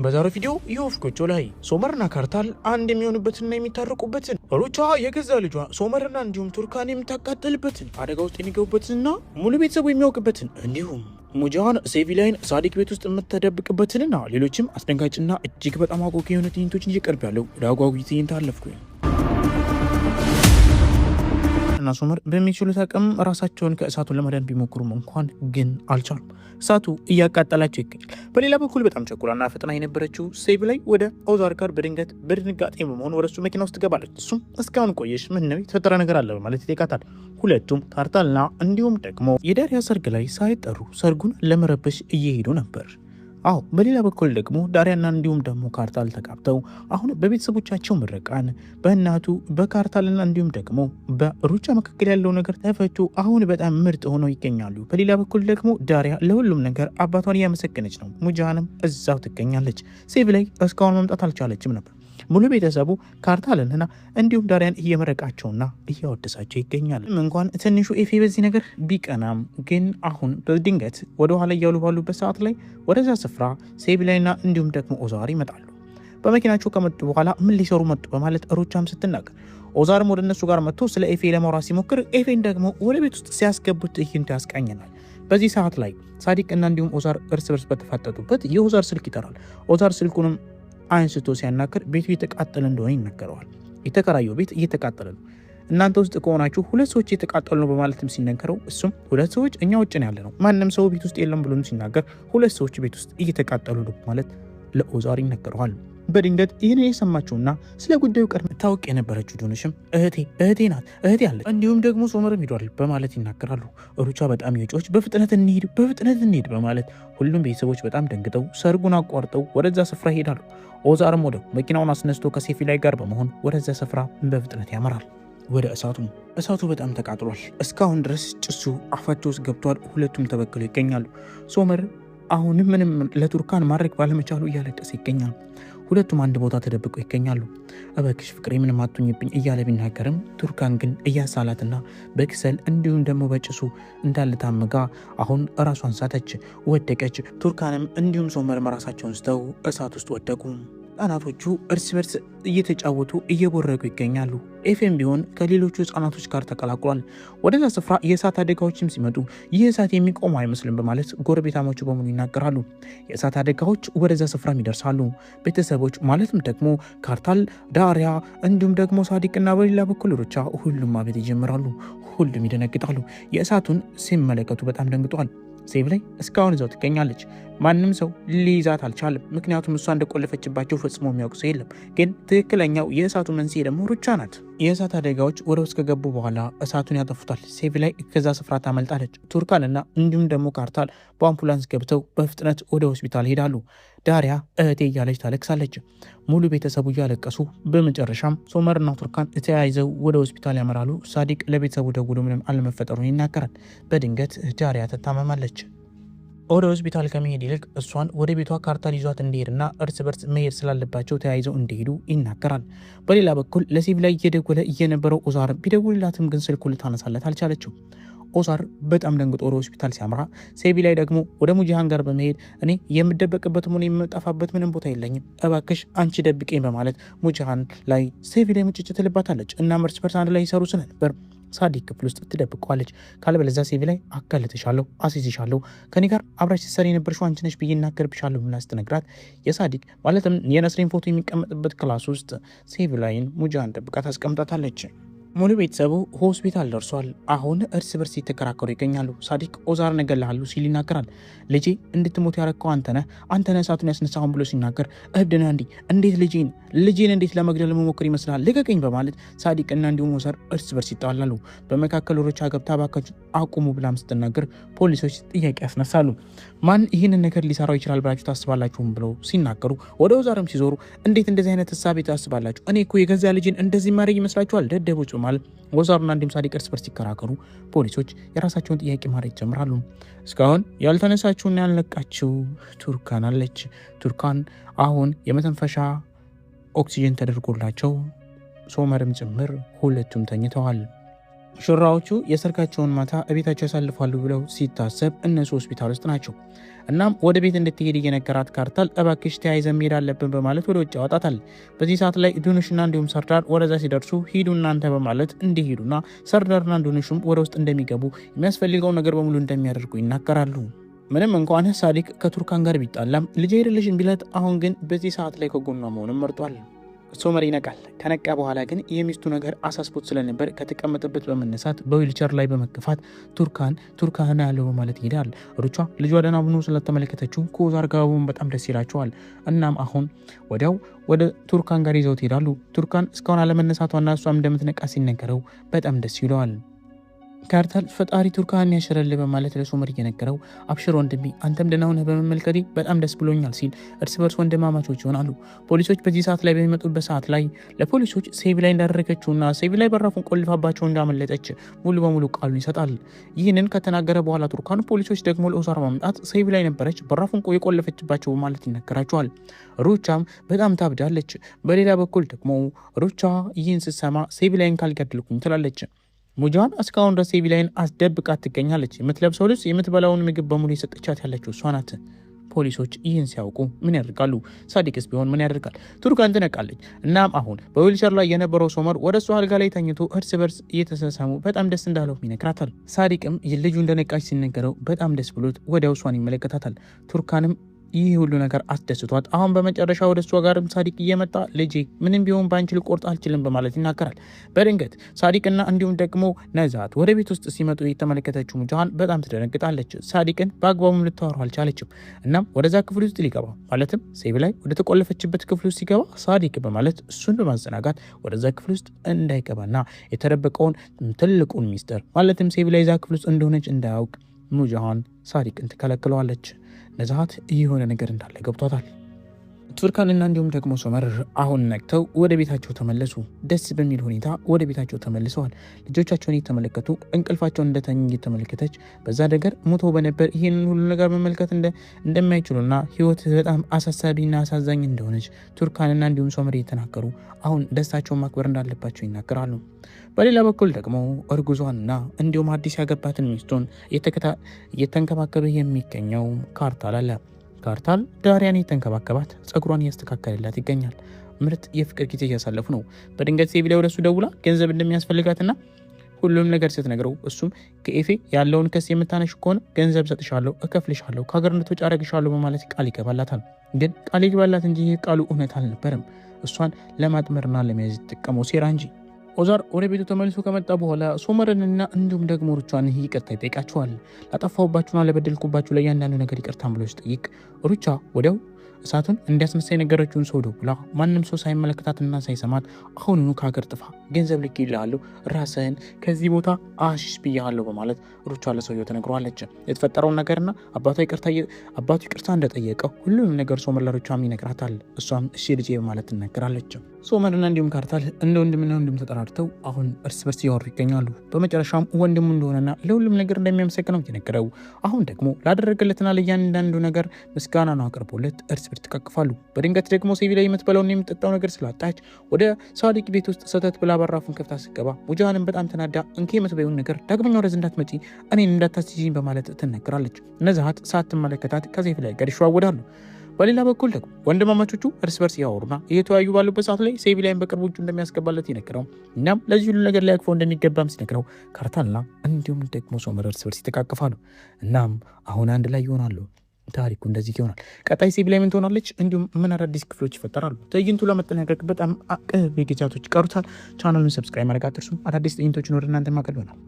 በዛሬው ቪዲዮ የወፍ ጎጆ ላይ ሶመርና ካርታል አንድ የሚሆኑበትና የሚታረቁበትን፣ ሩቻ የገዛ ልጇ ሶመርና እንዲሁም ቱርካን የምታቃጥልበትን፣ አደጋ ውስጥ የሚገቡበትንና ሙሉ ቤተሰቡ የሚያውቅበትን፣ እንዲሁም ሙጃን ሴቪላይን ሳዲቅ ቤት ውስጥ የምትደብቅበትንና ሌሎችም አስደንጋጭና እጅግ በጣም አጓጊ የሆኑ ትዕይንቶችን እየቀርብ ያለው ወደ አጓጊ ትዕይንት አለፍኩኝ። እና ሶመር በሚችሉት አቅም ራሳቸውን ከእሳቱ ለማዳን ቢሞክሩም እንኳን ግን አልቻሉም። እሳቱ እያቃጠላቸው ይገኛል። በሌላ በኩል በጣም ቸኩላና ፈጥና የነበረችው ሴቭ ላይ ወደ ኦዛር ጋር በድንገት በድንጋጤ በመሆን ወደ እሱ መኪና ውስጥ ትገባለች። እሱም እስካሁን ቆየሽ፣ ምን ነው የተፈጠረ ነገር አለ በማለት ይጠይቃታል። ሁለቱም ካርታልና እንዲሁም ደግሞ የዳሪያ ሰርግ ላይ ሳይጠሩ ሰርጉን ለመረበሽ እየሄዱ ነበር። አዎ፣ በሌላ በኩል ደግሞ ዳሪያና እንዲሁም ደግሞ ካርታል ተጋብተው አሁን በቤተሰቦቻቸው ምረቃን በእናቱ በካርታልና እንዲሁም ደግሞ በሩጫ መካከል ያለው ነገር ተፈቶ አሁን በጣም ምርጥ ሆነው ይገኛሉ። በሌላ በኩል ደግሞ ዳሪያ ለሁሉም ነገር አባቷን እያመሰገነች ነው። ሙጃንም እዛው ትገኛለች። ሴቭ ላይ እስካሁን መምጣት አልቻለችም ነበር። ሙሉ ቤተሰቡ ካርታልንና እንዲሁም ዳሪያን እየመረቃቸውና እያወደሳቸው ይገኛል። እንኳን ትንሹ ኤፌ በዚህ ነገር ቢቀናም ግን አሁን በድንገት ወደኋላ እያሉ ባሉበት ሰዓት ላይ ወደዛ ስፍራ ሴቪላይና እንዲሁም ደግሞ ኦዛር ይመጣሉ። በመኪናቸው ከመጡ በኋላ ምን ሊሰሩ መጡ በማለት ሩቻም ስትናገር፣ ኦዛርም ወደ እነሱ ጋር መጥቶ ስለ ኤፌ ለማውራት ሲሞክር ኤፌን ደግሞ ወደ ቤት ውስጥ ሲያስገቡት ትዕይንቱ ያስቃኘናል። በዚህ ሰዓት ላይ ሳዲቅ እና እንዲሁም ኦዛር እርስ በርስ በተፋጠጡበት የኦዛር ስልክ ይጠራል። ኦዛር ስልኩንም አንስቶ ሲያናግር ቤቱ እየተቃጠለ እንደሆነ ይነገረዋል። የተከራየው ቤት እየተቃጠለ ነው፣ እናንተ ውስጥ ከሆናችሁ ሁለት ሰዎች እየተቃጠሉ ነው በማለትም ሲነገረው እሱም ሁለት ሰዎች እኛ ውጭ ነው ያለ ነው፣ ማንም ሰው ቤት ውስጥ የለም ብሎም ሲናገር ሁለት ሰዎች ቤት ውስጥ እየተቃጠሉ ነው ማለት ለኦዛር ይነገረዋል። በድንገት ይህንን የሰማችውና ስለ ጉዳዩ ቀድማ ታውቅ የነበረችው ዶንሽም እህቴ እህቴ ናት፣ እህቴ አለች፣ እንዲሁም ደግሞ ሶመርም ሂዷል በማለት ይናገራሉ። ሩቻ በጣም የጮች በፍጥነት እንሂድ፣ በፍጥነት እንሂድ በማለት ሁሉም ቤተሰቦች በጣም ደንግጠው ሰርጉን አቋርጠው ወደዛ ስፍራ ይሄዳሉ። ኦዛርም ወደ መኪናውን አስነስቶ ከሴፊ ላይ ጋር በመሆን ወደዛ ስፍራ በፍጥነት ያመራል። ወደ እሳቱ። እሳቱ በጣም ተቃጥሏል። እስካሁን ድረስ ጭሱ አፋቸው ውስጥ ገብቷል። ሁለቱም ተበክለው ይገኛሉ። ሶመር አሁንም ምንም ለቱርካን ማድረግ ባለመቻሉ እያለቀሰ ይገኛል። ሁለቱም አንድ ቦታ ተደብቀው ይገኛሉ። እባክሽ ፍቅሬ ምንም አትሁኝብኝ እያለ ቢናገርም ቱርካን ግን እያሳላትና በክሰል እንዲሁም ደግሞ በጭሱ እንዳለ ታምጋ አሁን ራሷን ሳተች፣ ወደቀች። ቱርካንም እንዲሁም ሶመርም ራሳቸውን ስተው እሳት ውስጥ ወደቁ። ህጻናቶቹ እርስ በርስ እየተጫወቱ እየቦረቁ ይገኛሉ። ኤፌም ቢሆን ከሌሎቹ ህጻናቶች ጋር ተቀላቅሏል። ወደዛ ስፍራ የእሳት አደጋዎችም ሲመጡ ይህ እሳት የሚቆም አይመስልም በማለት ጎረቤታሞቹ በሙሉ ይናገራሉ። የእሳት አደጋዎች ወደዛ ስፍራም ይደርሳሉ። ቤተሰቦች ማለትም ደግሞ ካርታል፣ ዳሪያ እንዲሁም ደግሞ ሳዲቅና በሌላ በኩል ሩቻ ሁሉም አቤት ይጀምራሉ። ሁሉም ይደነግጣሉ። የእሳቱን ሲመለከቱ በጣም ደንግጧል። ሴቭ ላይ እስካሁን እዛው ትገኛለች። ማንም ሰው ሊይዛት አልቻለም። ምክንያቱም እሷ እንደቆለፈችባቸው ፈጽሞ የሚያውቅ ሰው የለም። ግን ትክክለኛው የእሳቱ መንስኤ ደግሞ ሩቻ ናት። የእሳት አደጋዎች ወደ ውስጥ ከገቡ በኋላ እሳቱን ያጠፉታል። ሴቭ ላይ ከዛ ስፍራ ታመልጣለች። ቱርካንና እንዲሁም ደግሞ ካርታል በአምቡላንስ ገብተው በፍጥነት ወደ ሆስፒታል ይሄዳሉ። ዳሪያ እህቴ እያለች ታለቅሳለች። ሙሉ ቤተሰቡ እያለቀሱ በመጨረሻም ሶመርና ቱርካን ተያይዘው ወደ ሆስፒታል ያመራሉ። ሳዲቅ ለቤተሰቡ ደውሎ ምንም አለመፈጠሩን ይናገራል። በድንገት ዳሪያ ትታመማለች። ወደ ሆስፒታል ከመሄድ ይልቅ እሷን ወደ ቤቷ ካርታል ይዟት እንዲሄድና እርስ በርስ መሄድ ስላለባቸው ተያይዘው እንዲሄዱ ይናገራል። በሌላ በኩል ለሴቭ ላይ እየደወለ እየነበረው ኦዛር ቢደውልላትም ግን ስልኩ ልታነሳለት አልቻለችው። ኦዛር በጣም ደንግጦ ወደ ሆስፒታል ሲያምራ ሴቪ ላይ ደግሞ ወደ ሙጂሃን ጋር በመሄድ እኔ የምደበቅበት ሆነ የምጠፋበት ምንም ቦታ የለኝም፣ እባክሽ አንቺ ደብቄኝ በማለት ሙጂሃን ላይ ሴቪ ላይ ሙጭጭ ትልባታለች። እናም እርስ በርስ አንድ ላይ ይሰሩ ስለነበር ሳዲቅ ክፍል ውስጥ ትደብቀዋለች። ካለበለዚያ ሴቪ ላይ አጋልጥሻለሁ፣ አስይዝሻለሁ፣ ከኔ ጋር አብራሽ ስትሰሪ የነበርሽው አንቺ ነሽ ብዬ እናገርብሻለሁ ብላ ስትነግራት የሳዲቅ ማለትም የነስሪን ፎቶ የሚቀመጥበት class ውስጥ ሴቪ ላይን ሙጂሃን ደብቃ ታስቀምጣታለች። ሙሉ ቤተሰቡ ሆስፒታል ደርሷል። አሁን እርስ በርስ የተከራከሩ ይገኛሉ። ሳዲቅ ኦዛርን እገልሃለሁ ሲል ይናገራል። ልጄ እንድትሞት ያረከው አንተ ነህ፣ አንተ ነህ እሳቱን ያስነሳሁን ብሎ ሲናገር እብድ ነህ እንዲህ እንዴት ልጄን ልጄን እንዴት ለመግደል መሞከር ይመስላል? ልቀቀኝ በማለት ሳዲቅና እንዲሁም ኦዛር እርስ በርስ ይጣላሉ። በመካከል ሩቻ ገብታ እባካችሁ አቁሙ ብላም ስትናገር ፖሊሶች ጥያቄ ያስነሳሉ። ማን ይህንን ነገር ሊሰራው ይችላል ብላችሁ ታስባላችሁም ብለው ሲናገሩ ወደ ኦዛርም ሲዞሩ እንዴት እንደዚህ አይነት ህሳቤ ታስባላችሁ? እኔ እኮ የገዛ ልጄን እንደዚህ ማድረግ ይመስላችኋል? ደደቦች በማለት ኦዛርና እንዲሁም ሳዲቅ እርስ በርስ ሲከራከሩ ፖሊሶች የራሳቸውን ጥያቄ ማድረግ ይጀምራሉ። እስካሁን ያልተነሳችውና ያልነቃችው ቱርካን አለች። ቱርካን አሁን የመተንፈሻ ኦክሲጅን ተደርጎላቸው ሶመርም ጭምር ሁለቱም ተኝተዋል። ሙሽራዎቹ የሰርጋቸውን ማታ እቤታቸው ያሳልፋሉ ብለው ሲታሰብ እነሱ ሆስፒታል ውስጥ ናቸው። እናም ወደ ቤት እንድትሄድ እየነገራት ካርታል እባክሽ ተያይዘን መሄድ አለብን በማለት ወደ ውጭ ያወጣታል። በዚህ ሰዓት ላይ ዱኑሽና እንዲሁም ሰርዳር ወደዛ ሲደርሱ ሂዱ እናንተ በማለት እንዲሄዱና ሰርዳርና ዱኑሽም ወደ ውስጥ እንደሚገቡ የሚያስፈልገውን ነገር በሙሉ እንደሚያደርጉ ይናገራሉ። ምንም እንኳን ሳዲቅ ከቱርካን ጋር ቢጣላም ልጅ አይደለሽም ቢላት፣ አሁን ግን በዚህ ሰዓት ላይ ከጎኗ መሆኑን መርጧል። ሶመር ይነቃል። ከነቃ በኋላ ግን የሚስቱ ነገር አሳስቦት ስለነበር ከተቀመጠበት በመነሳት በዊልቸር ላይ በመገፋት ቱርካን ቱርካን ያለው በማለት ይሄዳል። ሩቿ ልጇ ደህና ሆኖ ስለተመለከተችው ከኦዛር ጋር በጣም ደስ ይላቸዋል። እናም አሁን ወዲያው ወደ ቱርካን ጋር ይዘውት ይሄዳሉ። ቱርካን እስካሁን አለመነሳቷና እሷም እንደምትነቃ ሲነገረው በጣም ደስ ይለዋል። ካርታል ፈጣሪ ቱርካን ያሽረል በማለት ለሶመር እየነገረው አብሽር ወንድሜ አንተም ደህና ሆነህ በመመልከቴ በጣም ደስ ብሎኛል ሲል እርስ በርስ ወንድማማቾች ይሆናሉ። ፖሊሶች በዚህ ሰዓት ላይ በሚመጡበት ሰዓት ላይ ለፖሊሶች ሴቪ ላይ እንዳደረገችውና ሴቪ ላይ በራፉን ቆልፋባቸው እንዳመለጠች ሙሉ በሙሉ ቃሉን ይሰጣል። ይህንን ከተናገረ በኋላ ቱርካን ፖሊሶች ደግሞ ለኦዛር ማምጣት ሴቪ ላይ ነበረች በራፉን የቆለፈችባቸው በማለት ይነገራቸዋል። ሩቻም በጣም ታብዳለች። በሌላ በኩል ደግሞ ሩቻ ይህን ስትሰማ ሴቪ ላይን ካልገደልኩኝ ትላለች። ሙጃን እስካሁን ድረስ ሴቪላይን አስደብቃት ትገኛለች። የምትለብሰው ልብስ፣ የምትበላውን ምግብ በሙሉ የሰጠቻት ያለችው እሷ ናት። ፖሊሶች ይህን ሲያውቁ ምን ያደርጋሉ? ሳዲቅስ ቢሆን ምን ያደርጋል? ቱርካን ትነቃለች። እናም አሁን በዊልቸር ላይ የነበረው ሶመር ወደ እሷ አልጋ ላይ ተኝቶ እርስ በርስ እየተሳሳሙ በጣም ደስ እንዳለው ይነግራታል። ሳዲቅም ልጁ እንደነቃች ሲነገረው በጣም ደስ ብሎት ወዲያው እሷን ይመለከታታል። ቱርካንም ይህ ሁሉ ነገር አስደስቷት አሁን በመጨረሻ ወደ እሷ ጋርም ሳዲቅ እየመጣ ልጄ ምንም ቢሆን በአንቺ ልቆርጥ አልችልም በማለት ይናገራል። በድንገት ሳዲቅና እንዲሁም ደግሞ ነዛት ወደ ቤት ውስጥ ሲመጡ የተመለከተችው ሙጃሃን በጣም ትደነግጣለች። ሳዲቅን በአግባቡም ልታወራው አልቻለችም። እናም ወደዛ ክፍል ውስጥ ሊገባ ማለትም ሴብ ላይ ወደ ተቆለፈችበት ክፍል ውስጥ ሲገባ ሳዲቅ በማለት እሱን በማዘናጋት ወደዛ ክፍል ውስጥ እንዳይገባና የተደበቀውን ትልቁን ሚስጥር ማለትም ሴብ ላይ እዛ ክፍል ውስጥ እንደሆነች እንዳያውቅ ሙጃሃን ሳዲቅን ትከለክለዋለች። ነዛሀት የሆነ ነገር እንዳለ ገብቷታል። ቱርካንና እንዲሁም ደግሞ ሶመር አሁን ነቅተው ወደ ቤታቸው ተመለሱ። ደስ በሚል ሁኔታ ወደ ቤታቸው ተመልሰዋል። ልጆቻቸውን እየተመለከቱ እንቅልፋቸውን እንደተኙ እየተመለከተች በዛ ነገር ሞቶ በነበር ይህንን ሁሉ ነገር መመልከት እንደማይችሉና ሕይወት በጣም አሳሳቢና አሳዛኝ እንደሆነች ቱርካንና እንዲሁም ሶመር እየተናገሩ አሁን ደስታቸውን ማክበር እንዳለባቸው ይናገራሉ። በሌላ በኩል ደግሞ እርጉዟንና እንዲሁም አዲስ ያገባትን ሚስቱን እየተንከባከበ የሚገኘው ካርታል አለ። ካርታል ዳሪያን የተንከባከባት ጸጉሯን እያስተካከለላት ይገኛል። ምርጥ የፍቅር ጊዜ እያሳለፉ ነው። በድንገት ሴቪ ላይ ወደሱ ደውላ ገንዘብ እንደሚያስፈልጋትና ሁሉም ነገር ስትነግረው እሱም ከኤፌ ያለውን ክስ የምታነሽ ከሆነ ገንዘብ ሰጥሻለሁ፣ እከፍልሻለሁ፣ ከሀገር እንድትወጪ አደርግሻለሁ በማለት ቃል ይገባላታል። ግን ቃል ይገባላት እንጂ ይህ ቃሉ እውነት አልነበረም። እሷን ለማጥመርና ለመያዝ የተጠቀመው ሴራ እንጂ። ኦዛር ወደ ቤቱ ተመልሶ ከመጣ በኋላ ሶመርንና እንዲሁም ደግሞ ሩቿን ይቅርታ ይጠይቃቸዋል። ላጠፋሁባችሁና ለበደልኩባችሁ ለእያንዳንዱ ነገር ይቅርታን ብሎ ሲጠይቅ ሩቻ ወዲያው እሳቱን እንዲያስነሳ የነገረችውን ሰው ደውላ ማንም ሰው ሳይመለከታትና ሳይሰማት አሁኑኑ ከሀገር ጥፋ፣ ገንዘብ ልኬልሃለሁ፣ ራስህን ከዚህ ቦታ አሽሽ ብያለሁ በማለት ሩቻ ለሰውየው ተነግረዋለች። የተፈጠረውን ነገርና አባቱ ይቅርታ እንደጠየቀው ሁሉንም ነገር ሶመር ለሩቻም ይነግራታል። እሷም እሺ ልጄ በማለት ትናገራለች። ሶመርና እንዲሁም ካርታል እንደ ወንድምና ወንድም ተጠራርተው አሁን እርስ በርስ እያወሩ ይገኛሉ። በመጨረሻም ወንድሙ እንደሆነና ለሁሉም ነገር እንደሚያመሰግነው የነገረው አሁን ደግሞ ላደረገለትና ለእያንዳንዱ ነገር ምስጋና ነው አቅርቦለት እርስ በርስ ተቃቅፋሉ። በድንገት ደግሞ ሴቪ ላይ የምትበላውና የምትጠጣው ነገር ስላጣች ወደ ሳዲቅ ቤት ውስጥ ሰተት ብላ በራፉን ከፍታ ስትገባ ሙጃሃንን በጣም ተናዳ እንኪ የምትበይውን ነገር ዳግመኛ ወደዚህ እንዳትመጪ እኔን እንዳታስይዥኝ በማለት ትነግራለች። ነዛሀት ሳትመለከታት ከሴፍ ላይ ጋር ይሸዋወዳሉ። በሌላ በኩል ደግሞ ወንድማማቾቹ እርስ በርስ ያወሩና እየተወያዩ ባሉበት ሰዓት ላይ ሴቪ ላይም በቅርቡ እጁ እንደሚያስገባለት ይነግረው። እናም ለዚህ ሁሉ ነገር ሊያቅፈው እንደሚገባም ሲነግረው ካርታልና እንዲሁም ደግሞ ሶመር እርስ በርስ ይተቃቅፋሉ። እናም አሁን አንድ ላይ ይሆናሉ። ታሪኩ እንደዚህ ይሆናል። ቀጣይ ሴቪ ላይ ምን ትሆናለች? እንዲሁም ምን አዳዲስ ክፍሎች ይፈጠራሉ? ትዕይንቱ ለመጠናቀቅ በጣም ቅርብ ጊዜያቶች ይቀሩታል። ቻናሉን subscribe ማድረግ አትርሱ። አዳዲስ ትዕይንቶችን ወደ እናንተ ማቀርብ ይሆናል።